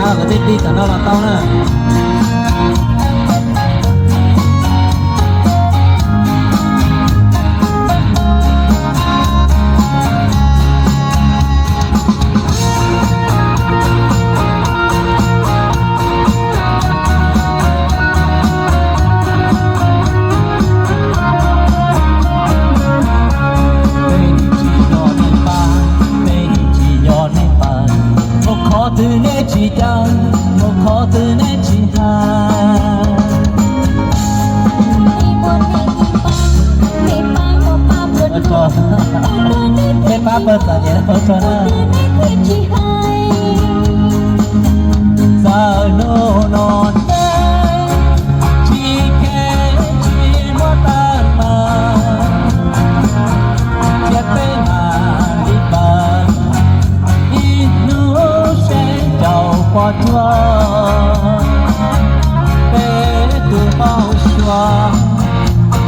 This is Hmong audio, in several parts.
Kom tij tij tam no los tau na. Peb tsis yog neeg pab, peb tsis yog neeg pab, ua qhov twg neb tsis caw, ua qhov twg neb tsis hais. Peb pab pawg txom nyem ua tsaug na. Txawm hnub no neb tsis khe tsis muaj teeb meem, thiab peb mam li pab ib hnub seb caum pom cuag peb tus hauj suav,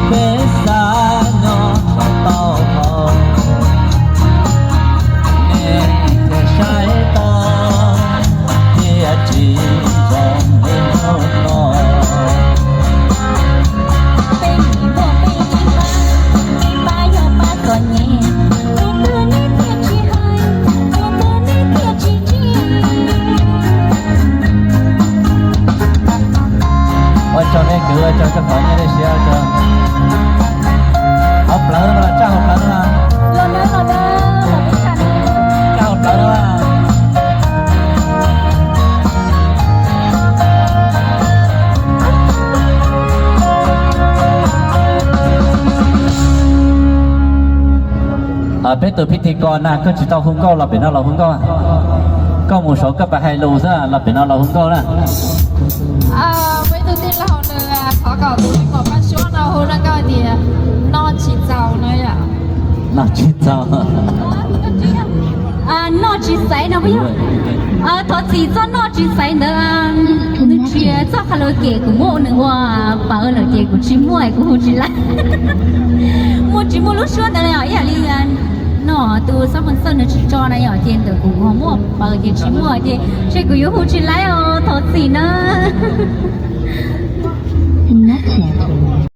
peb xav nyob tau hauv. Neb thiaj saib tau, thiaj tsis zoo li hnub no. Peb nim muaj peb ib pab, ib pab yog pab txom nyem, tus twg neb thiaj tsis hais, tus twg neb thiaj tsis tsim. Ua tsaug nej kwv, ua tsaug cov qhov nej siab ua tsaug. Hauv plawv no los tsaj hauv plawv no. Los nawb, los nawb, los peb tsaj nawb. Tsaj hauv plawv no. Peb tus phij thij ko na, koj tsis tau hu nkauj los pem no los hu nkauj. Koj mus saud koj pab hais lus xwb, los pem no los hu nkauj na. Peb tus tij laug nws thov kom tus me nyuam paj suab no hu rau nkauj tias noj tsis txaus no yom. Noj tsis txaus. Noj tsis xaiv no puas yog? Thov txim txoj noj tsis xaiv ntawd, nws tsis txoj karaoke, kuv muab nws ua pawv lawm ces kuv tsis muaj, kuv hu tsis laib. Muaj tsis muaj lub suab ntawd os, ib yam li no tus xab phoos xawj nws tsis tso na yom, ces ntawm kuv ho muaj pawv ces tsis muaj ces ntshe kuv yuav hu tsis laib os, thov txim na.